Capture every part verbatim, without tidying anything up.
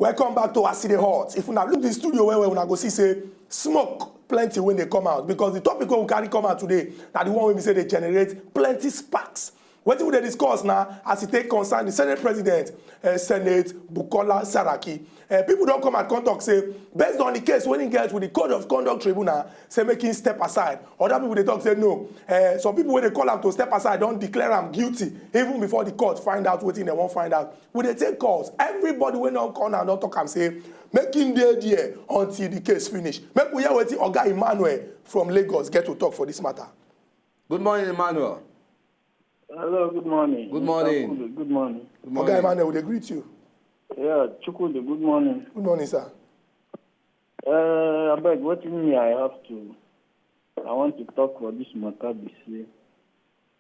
Welcome back to As E Dey Hot. If una look the studio well well, una go see say smoke plenty wey dey come out, because the topic wey we carry come out today na the one wey be say dey generate plenty sparks. Wetin we dey discuss na as e take concern the Senate President, eh, Senate Bukola Saraki. Eh, people don come out come talk say, based on the case wey he get with the Code of Conduct Tribunal, say make him step aside. Other people dey talk say no. Eh, some people wey dey call am to step aside don declare am guilty even before the court find out wetin dem wan find out. We dey take calls. Everybody wey don call now don talk am say make him dey there until the case finish. Make we hear wetin Oga Emmanuel from Lagos get to talk for this matter. Good morning, Emmanuel. Hello, good morning. Good morning. Mister Kulu, good morning. Good morning. Oga Emmanuel, we dey greet you. Yeah, Chukwudi, good morning. Good morning, sir. Uh, abeg, wetin me I have to, I want to talk for this matter be say,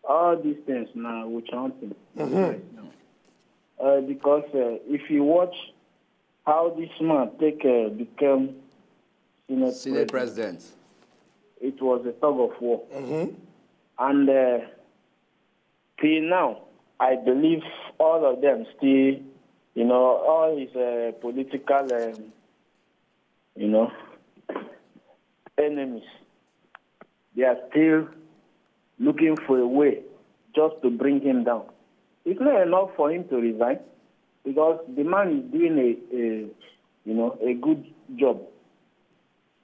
all these things na witch hunting. Mm-hmm. Right now. Uh, because, uh, if you watch how this man take, uh, become Senate Senate president, president. It was a tug of war. Mm-hmm. And, uh, till now, I believe all of them still, you know, all his, uh, political, um, you know, enemies, they are still looking for a way just to bring him down. It's not enough for him to resign, because the man is doing a, a, you know, a good job.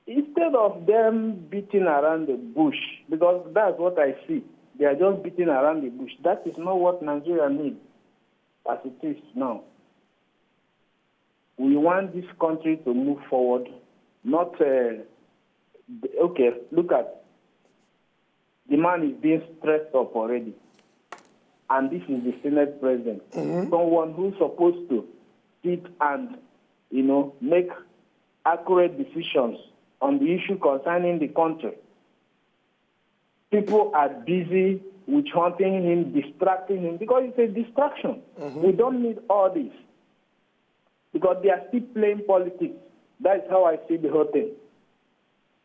Instead of them beating around the bush, because that's what I see, they are just beating around the bush. That is not what Nigeria needs as it is now. We want this country to move forward, not, uh, the, okay, look at, the man is being stressed up already. And this is the Senate president, mm-hmm, someone who's supposed to sit and, you know, make accurate decisions on the issue concerning the country. People are busy with hunting him, distracting him, because it's a distraction. Mm-hmm. We don't need all this, because they are still playing politics. That is how I see the whole thing.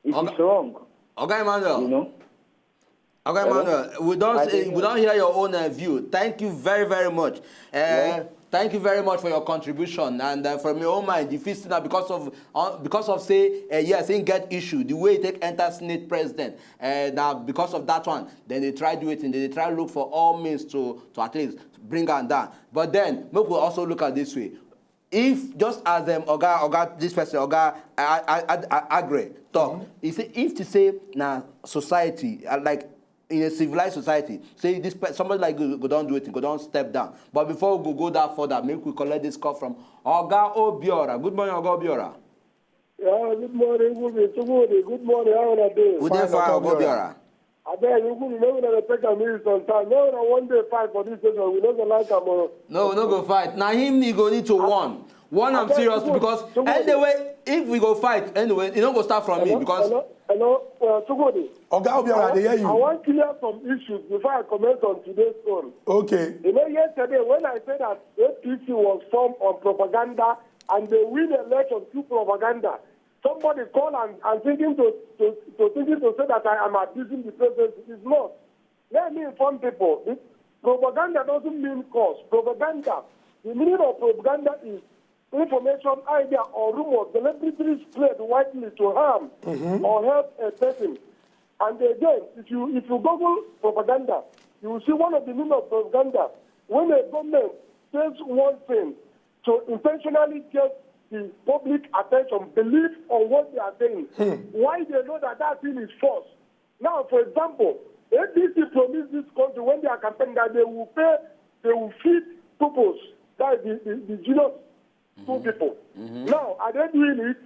It is wrong. Oga Emmanuel. You know? Oga Emmanuel, we don't, we don't hear your own, uh, view. Thank you very, very much. Uh, yeah. Thank you very much for your contribution. And, uh, from your own mind, you feel now because of, uh, because of say, uh, yes, he get issue, the way he take enter Senate president. Uh, now because of that one, then they try do it and they try look for all means to, to at least bring am down. But then, make we also look at this way. If just as, um, Oga, Oga, this person, Oga, I, I, I, I agree, talk. Mm-hmm. He say, if to say na society, uh, like in a civilized society, say this pe-, somebody like go, go don do it, go don step down. But before we go, go that further, make we collect this call from Oga Obiora. Good morning, Oga Obiora. Yeah, good morning, good morning, good morning. How are you doing? We dey fine, Oga Obiora. Abeg, you good, make una dey take am easy sometimes. Make una one day fight for this station. We no go like am o. No, we no go fight. Na him he go need to warn. Warn am serious, because anyway, if we go fight, anyway, e no go start from me, because hello, hello, uh, Chukwudi. Oga Obiora, I dey hear you. I wan clear some issues before I comment on today's own. Okay. You know, yesterday when I said that A P C was formed on propaganda and they win election through propaganda, somebody call and, and thinking to, to, to thinking to say that I am abusing the presidency. It's not. Let me inform people. The propaganda doesn't mean cause. Propaganda, the meaning of propaganda is information, idea, or rumor deliberately spread widely to harm, mm-hmm, or help a person. And again, if you, if you Google propaganda, you will see one of the meaning of propaganda. When a government says one thing to intentionally get the public attention, belief on what they are saying, hmm, why they know that that thing is false. Now, for example, A P C promised this country when they are campaigning that they will pay, they will feed pupils, that is the, the, the genius, two, mm-hmm, people. Mm-hmm. Now, are they doing it?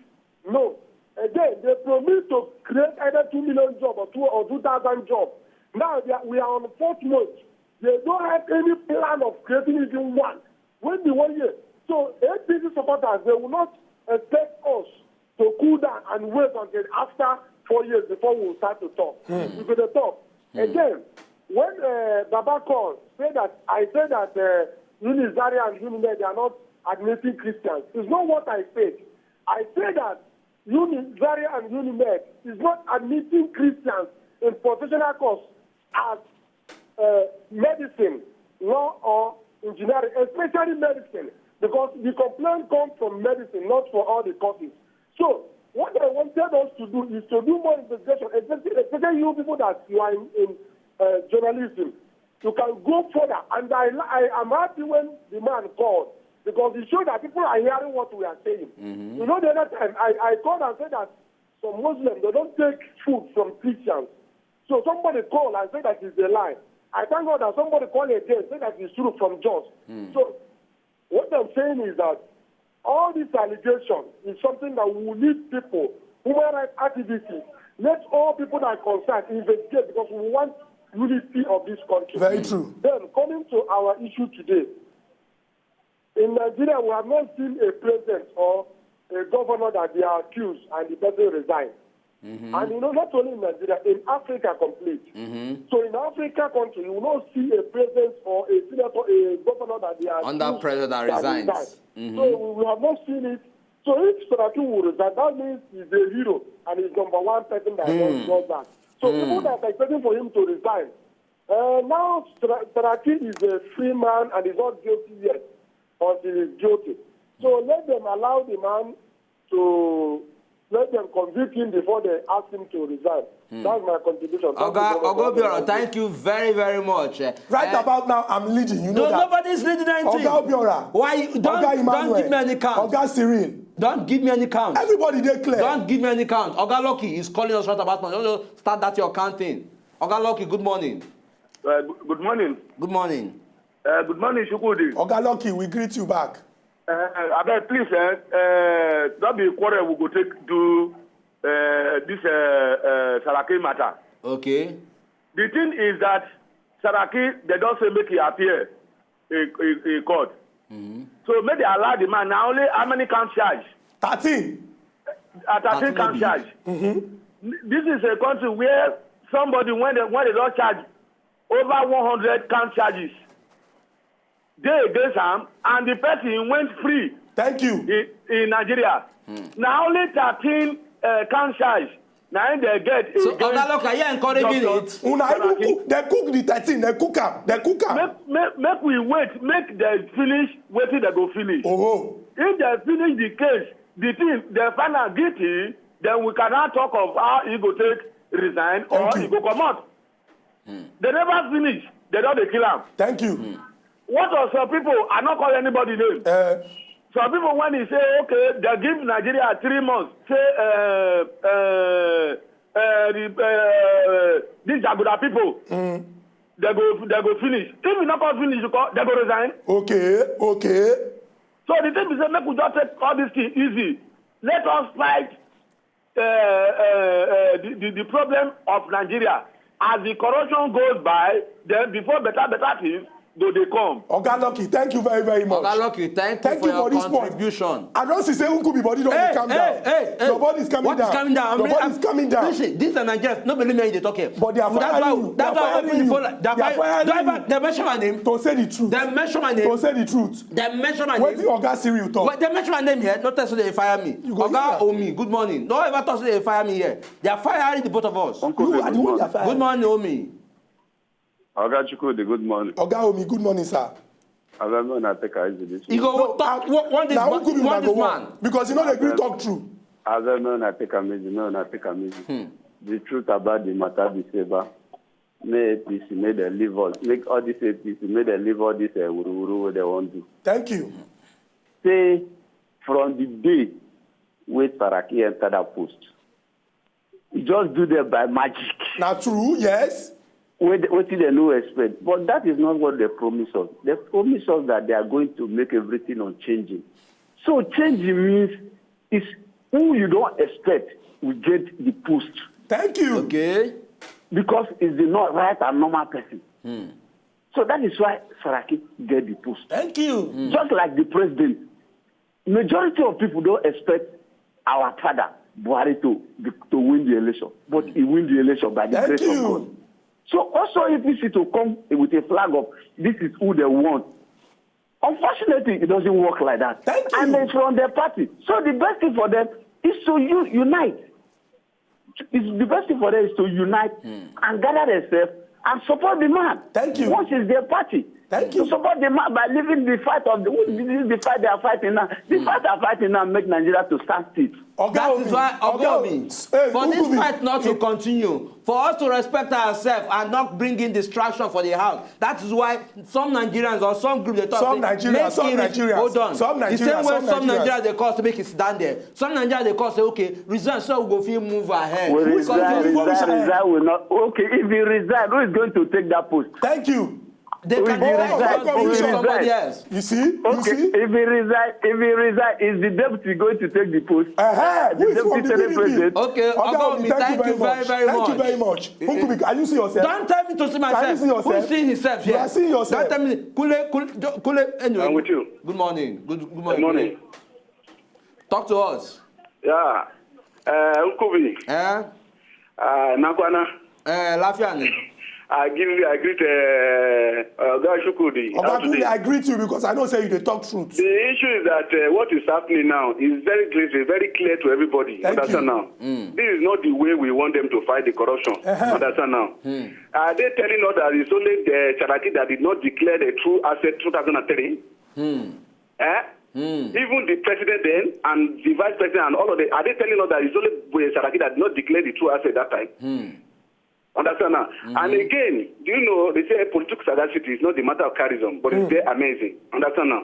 No. Again, they promised to create either two million jobs or two, or two thousand jobs. Now, they are, we are on the fourth month. They don't have any plan of creating even one. When the one year. So, A P C supporters, they will not expect us to cool down and wait until after four years before we will start to talk. Hmm. We go dey talk. Hmm. Again, when, uh, Baba called, say that, I said that, uh, Unizaria and Unimed, they are not admitting Christians. It's not what I said. I said that Unizaria and Unimed is not admitting Christians in professional course as, uh, medicine, law, or engineering, especially medicine. Because the complaint comes from medicine, not for all the causes. So what they wanted us to do is to do more investigation, especially, especially you people that you are in, in uh, journalism. You can go further. And I, I am happy when the man called, because it showed that people are hearing what we are saying. You know, the other time, I, I called and said that some Muslims, they don't take food from Christians. So somebody called and said that is a lie. I thank God that somebody called again, said that it's true from Jos. So what I'm saying is that all this allegation is something that we will need people, human rights activists, let all people that are concerned investigate, because we want unity of this country. Very true. Then, coming to our issue today, in Nigeria, we have not seen a president or a governor that they are accused and the person resigned. And you know, not only in Nigeria, in Africa complete. So in Africa country, you will not see a president or a senator, a governor that they are Under accused pressure that that resigns. resign. So we have not seen it. So if Saraki will resign, that means he's a hero and he's number one person that does that. So people that are expecting for him to resign, uh, now Sara- Saraki is a free man and is not guilty yet until he's guilty. So let them allow the man to, let them convict him before they ask him to resign. That's my contribution. Thank Oga you so much. Ogobiora, thank you very, very much. Eh, Right eh, about now, I'm leading. You know No, that. Nobody's leading anything. Oga Obiora. Why you don't, Oga Emmanuel. Don't give me any count. Oga Cyril. Don't give me any count. Everybody dey clear. Don't give me any count. Oga Lucky is calling us right about now. Don't start that your counting. Oga Lucky, good morning. Uh, good morning. Good morning. Uh, good morning, Chukwudi. Oga Lucky, we greet you back. Uh, abeg, please, eh, uh, don't be quarrel. We go take do uh, this uh, uh, Saraki matter. Okay. The thing is that Saraki, they don't say make he appear in, in, in court. So make they allow the man. Now only how many count charge? Thirteen. Uh, thirteen count charge. This is a country where somebody, when they, when they don't charge over one hundred count charges, they against am, and the person went free. Thank you. In, in Nigeria. Now only thirteen uh, count charge. Now they get So, against Oga Lucky, are you encouraging Doctor it? Una even Saraki. Cook, they cook the thirteen, they cook am, they cook am. Make, make, make we wait, make they finish wetin they go finish. Oh, If they finish the case, the thing, they find am guilty, then we cannot talk of how he go take resign or Thank you. He go comot. They never finish, they don dey kill am. Thank you. What of some people? I no call anybody name. Uh, Some people, when he say, okay, they give Nigeria three months, say uh, uh, uh, the, uh, these Jaguda people, they go they go finish. If you not come finish, you call, they go resign. Okay, okay. So the thing is, say, make we just take all this thing easy. Let us fight uh, uh, uh, the, the, the problem of Nigeria. As the corruption goes by, then before better better things go dey come. Oga Lucky, thank you very, very much. Oga Lucky, thank you Thank for you your for this point. Contribution. I don't see say Uncle Bibody don't Hey, calm hey, down. Hey, hey. Your body is coming What down. Is coming down? Your body is coming down. Listen, this is Nigeria. Nobody me they talk here. But they are That's firing why. You. They That's are why I open firing the You. Phone. That's They are why. Firing That's why. You. They mention my name. To say the truth. They mention my name. To say the truth. They mention my name. Wetin Oga Cyril talk? Well, they mention my name here. Not tell say they fire me. You go Oga hear. Omi, good morning. Don't ever talk say they fire me here. They are firing the both of us. Uncle, You Biggs, are the good one they morning. are firing. Good morning, Omi. Oga Chukwudi, good morning. Oga Omi, good morning, sir. Abeg, make una take am easy this You morning. Go talk. One, one this Now man. Uncle Bibody One this go man. on because you know they gree talk true. Abeg, make una take am easy. Make una take am easy. The truth about the matter be say, ba, make A P C, make dem leave us. Make all this A P C, make dem leave all this uh, wuru wuru wey dem wan do. Thank you. Say from the day wey Saraki enter that post, e just do them by magic. Na true, yes. Wey- Wetin dem no expect, but that is not what they promise us. They promise us that they are going to make everything unchanging. So changing means is who you don't expect will get the post Thank you. Okay. because it's the not right and normal person. So that is why Saraki get the post. Thank you. Just like the president, majority of people don't expect our father Buhari to to win the election, but he win the election by the Thank grace of you. God. So also A P C to come with a flag of this is who they want. Unfortunately, it doesn't work like that. Thank you. And it's from their party. So the best thing for them is to u- unite. It's the best thing for them is to unite and gather themselves and support the man. Thank you. Once it's their party, Thank to you. Support the man by leaving the fight of the, the, the fight they are fighting now. The fight they are fighting now make Nigeria to stand still. Oga That Obi, is why, Oga Oga Obi, Obi, hey, for this Nkubi, fight not to continue, for us to respect ourselves and not bring in distraction for the house. That is why some Nigerians or some groups they talk Some say, Nigerians, "Make some it reach-" Nigerians, Hold on. some The Nigerians, same way some some Nigerians. Nigerians they call to make it stand there. Some Nigerians they call say, "Okay, resign so we go fit move ahead." We Because resign, of- Who resign, resign? resign will not. Okay, if he resign, who is going to take that post? Thank you. They can Oh, resign oh, because confusion. Somebody else. You see? You Okay, see? If he resign, if he resign, is the deputy going to take the post? Uh-huh. The Who is from deputy the senate P D P? president. Okay, Oga Oga Obi, Obi, thank thank you you very very, much. very Thank you much. very much. Nkubi, are you seeing yourself? Don't tell me to see myself. Can you see yourself? Who see himself You here? are seeing yourself. Don't tell me. Kule, Kule, don't- Kule, anyway. I'm with you. Good morning. Good, good morning. Good morning. Talk to us. Yeah. Uh, Nkubi, Eh? uh, Nakwana, Eh, Lafiani. I give you, I greet uh, uh, Oga Chukwudi. Oga How today? Kule, I greet you because I know say you dey talk truth. The issue is that uh, what is happening now is very clear, very clear to everybody. Thank Understand you. now? This is not the way we want them to fight the corruption. Uh-huh. Understand now? Are they telling us that it's only the Saraki that did not declare the true asset two thousand three? Eh? Even the president then and the vice president and all of them, are they telling us that it's only uh, Saraki that did not declare the true asset that time? Understand now? And again, do you know they say political sagacity is not the matter of charism, but it's very amazing. Understand now?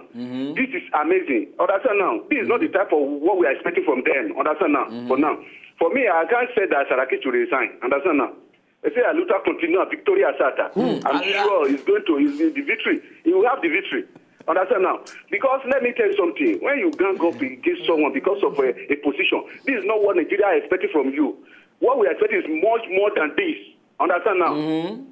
This is amazing. Understand now? This is not the type of what we are expecting from them. Understand now? For now, for me, I can't say that Saraki should resign. Understand now? They say Aluta continue a victory asata. I'm Aluta. Sure he's going to he's the victory. He will have the victory. Understand now? Because let me tell you something. When you gang up against someone because of a, a position, this is not what Nigeria is expecting from you. What we expect is much more than this. Understand now?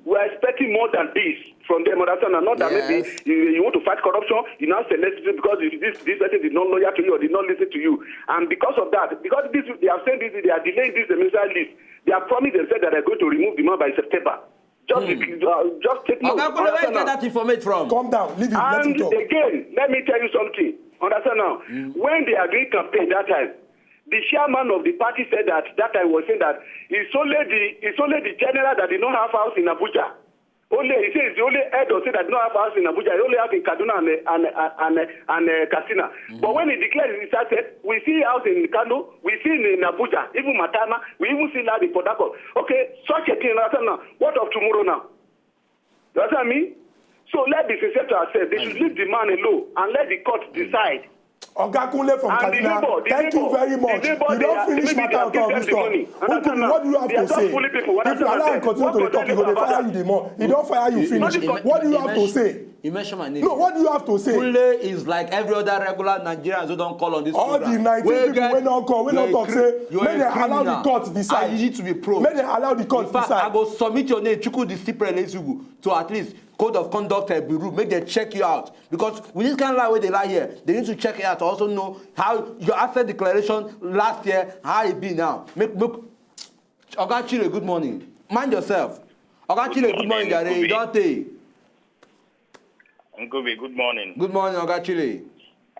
We are expecting more than this from them. Understand now? Not that maybe Yes. you, you want to fight corruption, you now select it because you- this this person did not loyal to you or did not listen to you, and because of that, because this they have said this, they are delaying this the ministerial list. They have promised themselves that they're going to remove the man by September. Just, uh, just take note. Oga Kule, where you Understand get now? That information from? Calm down. Leave him. Let him And talk. Again, let me tell you something. Understand now? When they agreed campaign that time, the chairman of the party said that that time was saying that it's only the it's only the general that did not have house in Abuja. Only he says the only head of state that did not have house in Abuja, he only have in Kaduna and uh, and uh, and, uh, and uh, Katsina. But when he declared his asset, we see house in Kano, we see in Abuja, even Matama, we even see land in Port Harcourt. Okay, such a thing. Understand now? What of tomorrow now? You understand me? So let's be sincere to ourselves. They should leave the man alone and let the court decide. Oga Kule from And the Kaduna. neighbor, the Thank you neighbor, very the much. neighbor, You they don't are- finish maybe matter they out give of them this the talk. money. Understand Nkubi, now? what do you have They to are just say? Foolish people. If you Understand allow now? him continue What to for talk, them he go to dey fire Abuja? You the more. He don fire you finish. Not the What do you have to say? You mention my name. No, what do you have to say? Kule is like every other regular Nigerian who don't call on this All program. the nineteen Wey people get- wey don call, wey you're don a talk cri- say, you're make a dem allow the criminal. court decide. And you need to be pro. Make dem allow the court In fact, decide. I go submit your name, Chukwudi Cyprian Ezugwu, to at least code of conduct uh, bureau. Make dem check you out, because with this kind of lie wey dey lie here, they need to check you out to also know how your asset declaration last year, how e be now. Make make Oga Chile, good morning. Mind yourself. Oga Chile, good morning, Jare. You don tey. Nkubi, good morning. Good morning, Oga Chile.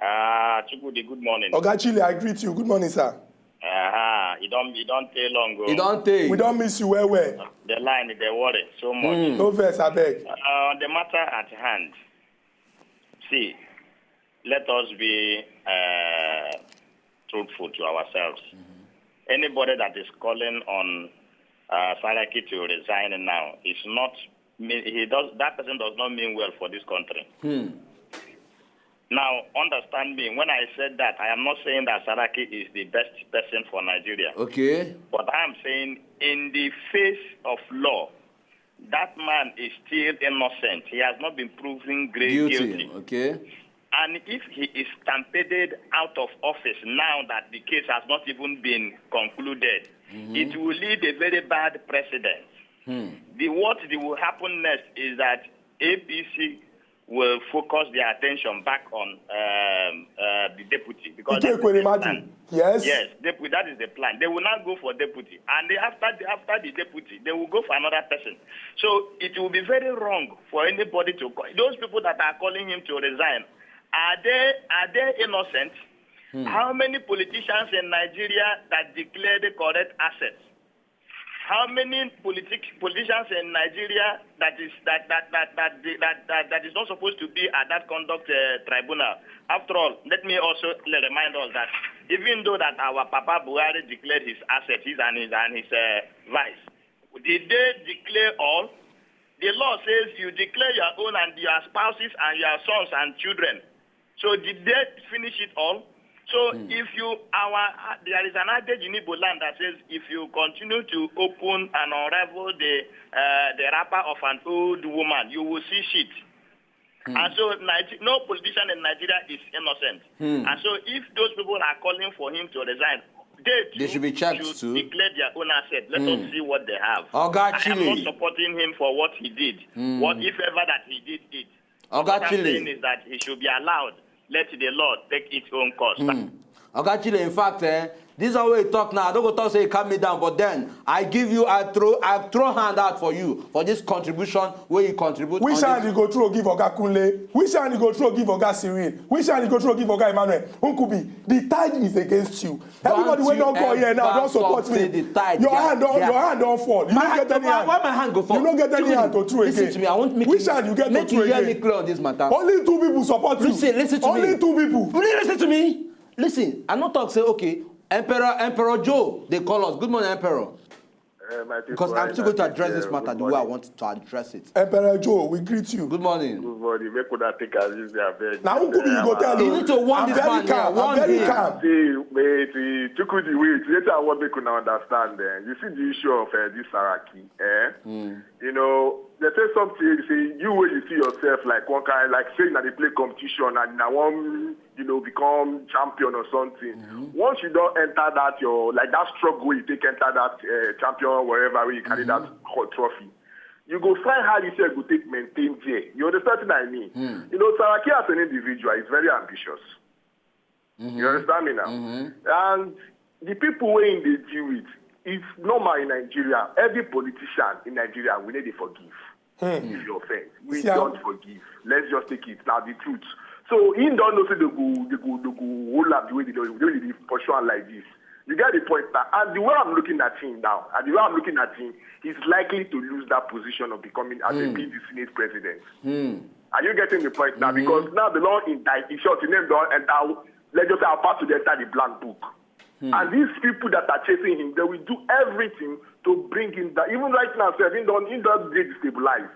Ah, Chukwudi, good morning. Oga Chile, I greet you. Good morning, sir. Ah, you don't you don't tell long ago. You don tey. We don miss you well well. The line they worry so much. No vex, abeg. Uh, the matter at hand. See, let us be uh, truthful to ourselves. Anybody that is calling on uh, Saraki to resign now is not mean he does that person does not mean well for this country. Now, understand me. When I said that, I am not saying that Saraki is the best person for Nigeria. Okay. But I am saying, in the face of law, that man is still innocent. He has not been proven gra- Guilty. guilty. Okay. And if he is stampeded out of office now that the case has not even been concluded, it will lead a very bad precedent. The what the will happen next is that A P C will focus their attention back on um, uh, the deputy because Ike that's the Ekweremadu. plan. Yes. Yes, deputy. That is the plan. They will not go for deputy, and they, after the, after the deputy, they will go for another person. So it will be very wrong for anybody to call. Those people that are calling him to resign, are they are they innocent? How many politicians in Nigeria that declare the correct assets? How many politic politicians in Nigeria that is that that that that that that, that is not supposed to be at that conduct uh, tribunal? After all, let me also remind us that even though that our Papa Buhari declared his assets, his and his and his uh, vice, did they declare all? The law says you declare your own and your spouses and your sons and children. So did they finish it all? So if you our there is an adage in Igbo land that says if you continue to open and unravel the uh, the wrapper of an old woman, you will see shit. And so Niger- no politician in Nigeria is innocent. And so if those people are calling for him to resign, they, They too should be checked should too. Declare their own asset. Let us see what they have. Oga I am Chile. Not supporting him for what he did. What if ever that he did it. Oga What I'm Chile. Saying is that he should be allowed. Let the law take its own course. Oga Chile, in fact, eh, this is how we talk now. I don't go talk say you calm me down, but then I give you, I throw, I throw hand out for you for this contribution where you contribute. Which on hand this- you go throw give Oga Kunle? Which hand you go throw give Oga Cyril? Which hand you go throw give Oga Emmanuel? Nkubi, the tide is against you. Everybody wey you don call here now ever don support talk say me. the tide, Your they are- hand don they are- your hand don fall. You My no hand get any why, hand. Why my hand go fall? You no get any Chukudi, hand to throw listen again. To me, I want make Which you, hand you get make to you throw hear again? Me clear on this matter. Only two people support you. Listen, listen to Only me. Two people. Will you listen to me? Listen, I no talk say okay. Emperor, Emperor Joe, they call us. Good morning, Emperor. Eh, my people, Because how I'm you still going to guys address dey? this Good matter the way I morning. Want to address it. Emperor Joe, we greet you. Good morning. Good morning. Make una take am easy, abeg. Na who could you go tell You you? Need to warn I'm this very man here. calm. I'm Warn very him. Calm. See, wait, eh, Chukudi, wait. Later, I want make una understand. Eh. You see the issue of uh, this Saraki. Eh? Hmm. You know, they say something. You see, you wey you see yourself like one kind, like saying that they play competition and I want, you know, become champion or something. Mm-hmm. Once you don't enter that your like that struggle, you take enter that uh, champion wherever where you carry Mm-hmm. that whole trophy. You go find how you say go take maintain there. You understand what I mean? Hmm. You know, Saraki as an individual is very ambitious. Mm-hmm. You understand me now? And the people wey in dey deal with, it's normal in Nigeria. Every politician in Nigeria, we need to forgive. If you offend, we See, I- don't forgive. Let's just take it now, the truth. So he don't know say they go, they go, they go hold up the way they do, the way they pursue am like this. You get the point now. And the way I'm looking at him now, and the way I'm looking at him, he's likely to lose that position of becoming as a P D Senate president. Are you getting the point now? Because now the law indict, in short, the name don't enter. Let's just say, about to enter the black book. And these people that are chasing him, they will do everything to bring him down. Even right now, sef, he don't, he don't get destabilized.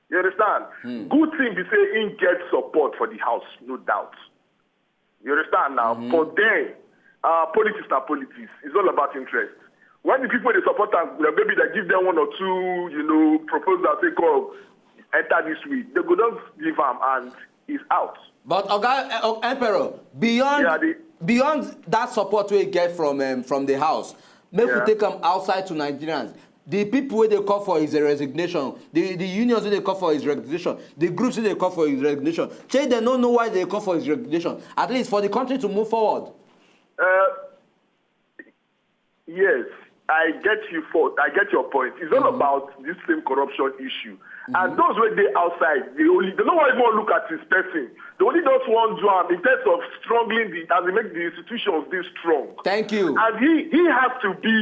You understand? Good thing be say he get support for the house, no doubt. You understand now? But then, uh, politics na politics. It's all about interest. When the people they support am, well, maybe they give them one or two, you know, proposals, say, "Come, enter this way." They go don't give am, and he's out. But Oga uh, Emperor, beyond Yeah, the- beyond that support we get from um, from the house, make Yeah. we take them outside to Nigerians. The people wey dey call for his resignation, the the unions wey dey call for his resignation, the groups wey dey call for his resignation, shey dem no know why they call for his resignation. At least for the country to move forward. Uh, yes, I get you for I get your point. It's all about this same corruption issue. And those wey dey outside, they only they don't even look at his person. They only just want do am in terms of strongling the as they make the institutions dey strong. Thank you. And he he has to be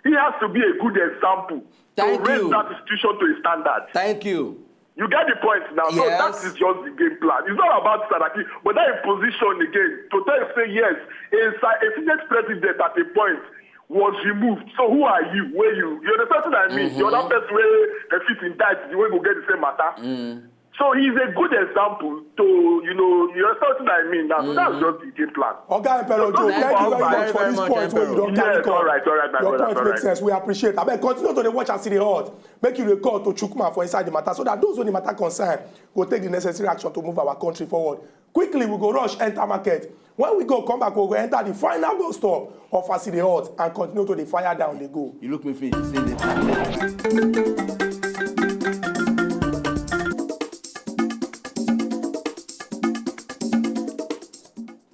he has to be a good example Thank to raise you. That institution to a standard. Thank you. You get the point now. So Yes. That is just the game plan. It's not about Saraki, but that is position again. To tell you say yes, a, sa- a Senate president at a point was removed. So who are you? Where you? You understand what I mean? The other person where the fit in that, the way go get the same matter. So he's a good example to, you know, you understand what I mean now. So that's just the game plan. Oga Emperor Joe, Thank thank you you very very much for this much, point wey you don Yes, carry come. all right, all right, my Your brother, point all makes right. Sense. We appreciate. Abeg, continue to dey watch as e dey hot. Make you dey call to chook mouth for inside the matter so that those wey the matter concern go take the necessary action to move our country forward. Quickly, we go rush enter market. When we go come back, we go enter the final bus stop of as e dey hot and continue to dey fire down dey go. You look me finish. You see the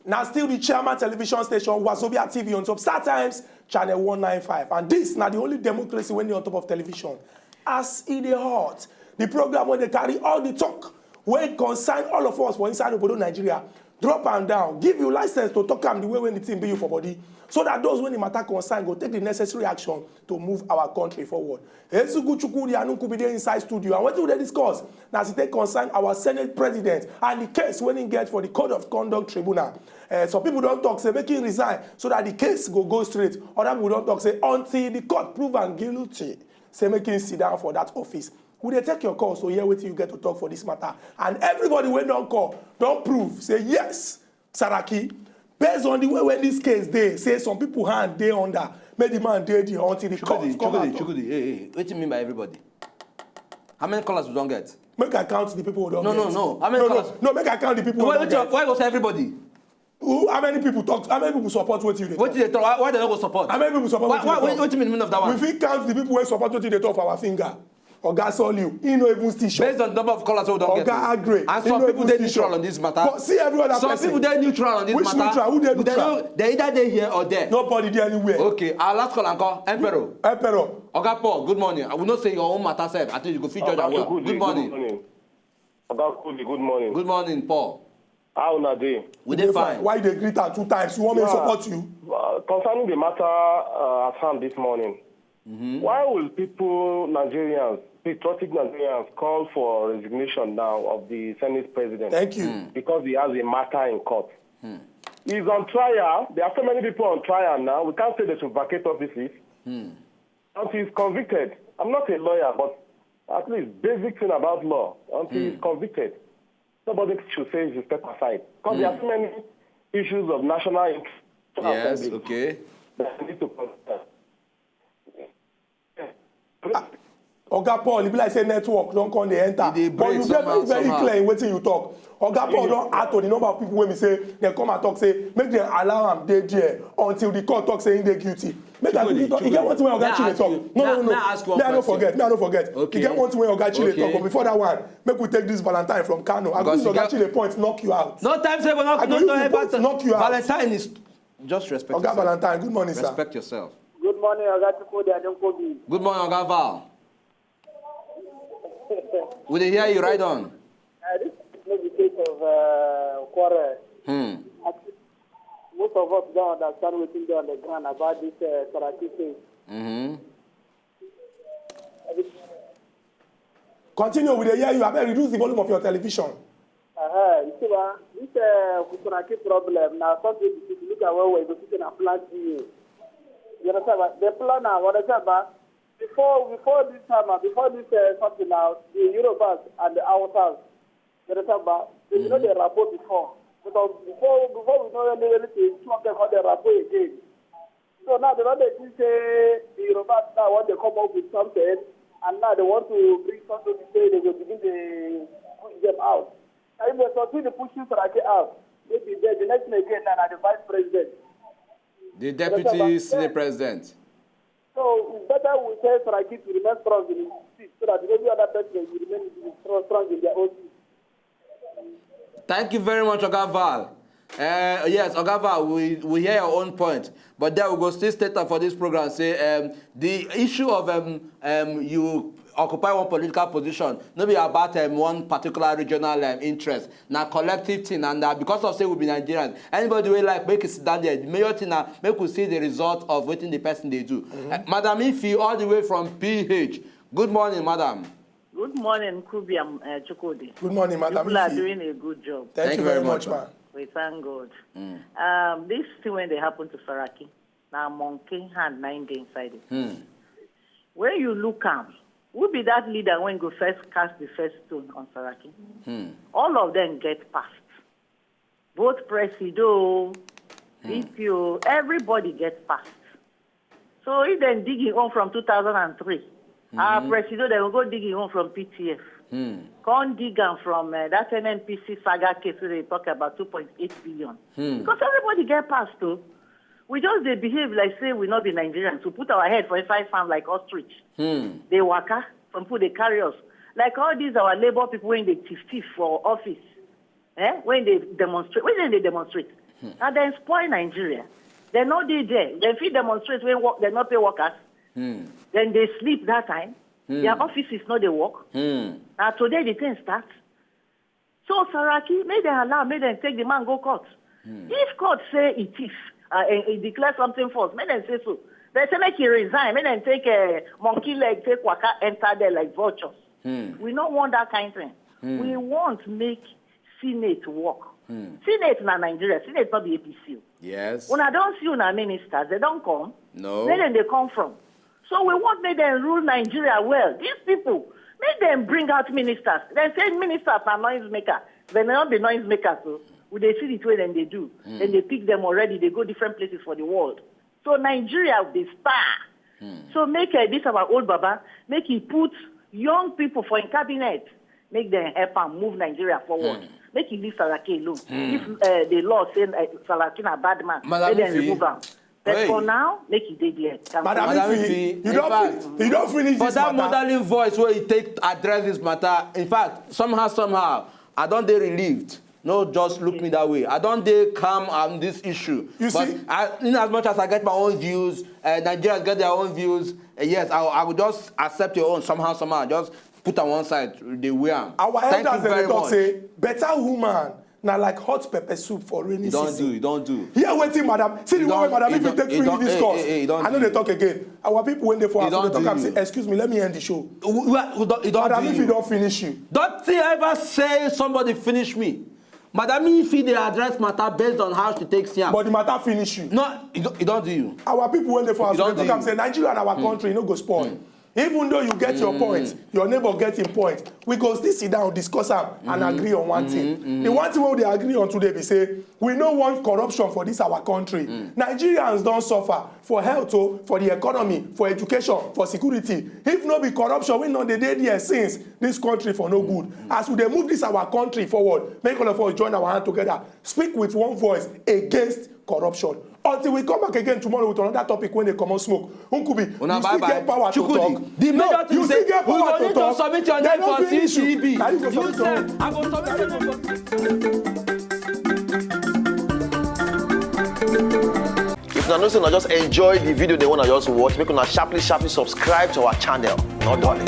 Now still the Chairman Television Station, Wazobia T V on top Star Times, channel one nine five. And this na the only democracy wey dey on top of television. As e dey hot, the program wey dey carry all the talk wey concern all of us for inside obodo Nigeria, drop am down, give you license to talk am the way wey the thing be you for body, so that those wey the matter concern go take the necessary action to move our country forward. Ezugu Chukwudi Anukubi dey inside studio, and wetin we dey discuss na as e take concern our Senate President and the case wey he get for the Code of Conduct Tribunal. Eh, some people don talk say make him resign so that the case go go straight. Other people don talk say until the court prove am guilty, say make him sit down for that office. We dey take your calls to hear wetin you get to talk for this matter. And everybody wey don call don prove say yes, Saraki, based on the way wey this case dey, say some people hand dey under, make the man dey there until the court Chukwudi, come out. Chukwudi, Chukwudi, hey, hey, wetin you mean by everybody? How many callers we don get? Make I count the people wey don No, get. No, no. How many no, callers? No, no, make I count the people wey Why, don why, get. Why go say everybody? Who, how many people talk? How many people support wetin you dey talk? Wetin they talk? Why, why they no go support? How many people support Why, wetin why, you dey why, talk? Wetin mean the meaning of that one? We fit count the people wey support wetin you dey talk for our finger. Oga Soliu, he no even still sure. Based on the number of callers wey we don get. Oga Agre, And he some no people even dey still neutral sure. On this matter. But see every other Some person. People dey neutral on this Which matter. Neutral? Who dey They neutral? No, they either dey here or there. Nobody dey anywhere. Okay, our last call and call. Emperor. Emperor. Oga Paul, good morning. I will not say your own matter sef. I think you go fit judge Oga am well. Chukwudi, Good morning. Good morning. Oga Chukwudi, good morning. Good morning, Paul. How una dey? We You dey dey fine. Why you dey greet am two times? You want me to Yeah. Support you? Uh, concerning the matter uh, at hand this morning, why will people, Nigerians, patriotic Nigerians, call for resignation now of the Senate president? Thank you. Mm. Because he has a matter in court. He's on trial. There are so many people on trial now. We can't say they should vacate offices. Until he's convicted. I'm not a lawyer, but at least basic thing about law. Until he's convicted, nobody should say he should step aside. Because there are so many issues of national interest. Yes, okay. That we need to consider. Oga Paul, e be like say network don come dey enter. E dey But break you dey somehow, very, very somehow. Clear in wetin you talk. Oga Paul don add to the number of people wey be say dem come and talk say make dem allow am dey there until the court talk say he dey guilty. Make I Chukwudi, quickly talk. E get Chukwudi. One thing wey Oga May I Chile ask talk. you- No, may I- no, no, may no. I ask you one May I no question? Forget. May I no forget. Okay. E get one thing wey Oga Chile Okay. Talk, but before that one, make we take this Valentine from Kano. I go Because use you Oga get- Chile point knock you out. No time say go knock, I go no, use no, the ever point talk. Knock you out. Valentine is just respect Oga yourself. Valentine, good morning, sir. Respect yourself. Good morning, Oga Chukwudi Adenkwobi. Good morning, Oga Val. We dey hear you right on. Uh, this is not the case of uh, quarrel. Hmm. Most of us don't understand what is on the ground about this uh, Saraki case. Mm-hmm. Continue, we dey hear you. Abeg, reduce the volume of your television. Uh-huh. You see, uh, this uh, Saraki problem now, something you look at well, well, you see, na plan G A. You understand? But the plan now, what I said, but before, before this time, uh, before this uh, something now, the Yorubas and the Hausas, you understand? But they know the rapport before. Because before, before we know any- anything, two of them got the rapport again. So now they don't dey think say the Yorubas now want to come up with something, and now they want to bring something to say they will begin to push them out. And if they continue pushing Saraki out, maybe then the next thing again now, na the vice president. The deputy senate president. So it's better we tell Saraki to remain strong in his seat so that every other person will remain in- strong, strong in their own seat. Thank you very much, Oga Val. Uh, yes, Oga Val, we, we hear your own point, but then we go still state am for this program say um, the issue of um, um, you occupy one political position no be about um, one particular regional um, interest. Na collective thing, and na because of say we be Nigerians. Anybody wey like make e sit down there, the major thing na make we see the result of wetin the person dey do. Uh, Madam Ifi, all the way from P H. Good morning, madam. Good morning, Kubi and uh, Chukwudi. Good morning, Madam People are Ifi. Doing a good job. Thank Thank you you very very much, much, man. We thank God. Um, this thing when they happen to Saraki, now monkey hand nine day inside it. Hmm. When you look am, who be that leader when go first cast the first stone on Saraki? Hmm. All of them get passed. Both Presido, Hmm. D P O, everybody get passed. So if dem dig him own from two thousand and three, our Presido dem go dig him own from P T F. Hmm. Come dig am from uh, that N N P C saga case wey dey talk about two point eight billion. Hmm. Because everybody get passed o. We just dey behave like say we no be Nigerians. We put our head for inside sand like ostrich. Hmm. Dey waka, some people dey carry us. Like all these our labour people wey dey thief thief for office, eh? When they demonstrate, when they demonstrate, na dem spoil Nigeria. Dem no dey there. Dem fit demonstrate when work, dem no pay workers. Hmm. Dem dey sleep that time. Hmm. Their offices no dey work. Hmm. Na today the thing start. So Saraki, make dem allow, make dem take the man go court. If court say e thief, uh, and e declare something false, make dem say so. Dem say make e resign, make dem take uh, monkey leg, take waka enter there like vultures. We no want that kind thing. We want make Senate work. Senate na Nigeria, Senate no be A P C. Yes. Una don see una ministers, dem don come. No. Where dem dey come from? So we want make dem rule Nigeria well. These people, make dem bring out ministers. Dem say ministers na noise maker. Dem no be noise makers, so we dey see the way dem dey do. Dem dey pick them already. They go different places for the world. So Nigeria dey star. So make uh, this our old baba, make he put young people for him cabinet, make them help am move Nigeria forward. Make he leave Saraki alone. If uh, the law say uh, Saraki na bad man, Madam make dem Ifi. remove am. But Hey. For now, make he dey there. Thank Madam you. Madam Ifi, Ifi, you in don fact, fin- you don finish For this that matter. Motherly voice where you take address this matter, in fact, somehow, somehow, I don dey relieved. No, just look me that way. I don dey calm on this issue. You but see? I, in as much as I get my own views, uh, Nigerians get their own views. Uh, yes, I, I will just accept your own somehow, somehow. Just put on one side, dey wear am. Our Thank elders you dem very dey talk much. Say better woman na like hot pepper soup for rainy You don't season. Do, you don't do. Hear wetin madam see the You way don't- madam you Ifi don't- take you finish don't- this eh, course. eh, eh, you don't I no do. dey talk again. Our people wey dey for You house dey don't talk do am say you. excuse me, let me end the show. Well, you don't, you don't Madam do Ifi you. Don finish you. Don't you ever say somebody finish me. Madam Ifi dey address matter based on how she takes am. But the matter finish you. No, you don't, you don't do you. Our people wey dey for house You dey don't talk do am you. Say Nigeria and our country no go spoil. Even though you get your point, your neighbor get him point, we go still sit down, discuss am, and agree on one thing. The one thing wey we dey agree on today be say we no want corruption for this our country. Nigerians don suffer for health o, for the economy, for education, for security. If no be corruption wey no dey dey there since, this country for no good. As we dey move this our country forward, make all of us join our hand together, speak with one voice against corruption. Until we come back again tomorrow with another topic wey dey comot smoke. Nkubi, Una you bye still bye. Get power to Chukwudi, talk. the No, major thing you say still get we power go to need to talk. Submit your They name don for finish you. C C B. Na you go You submit your said name. I go submit your name for. If una know say una just enjoy the video, they wanna just watch, make una sharply, sharply subscribe to our channel. No darling.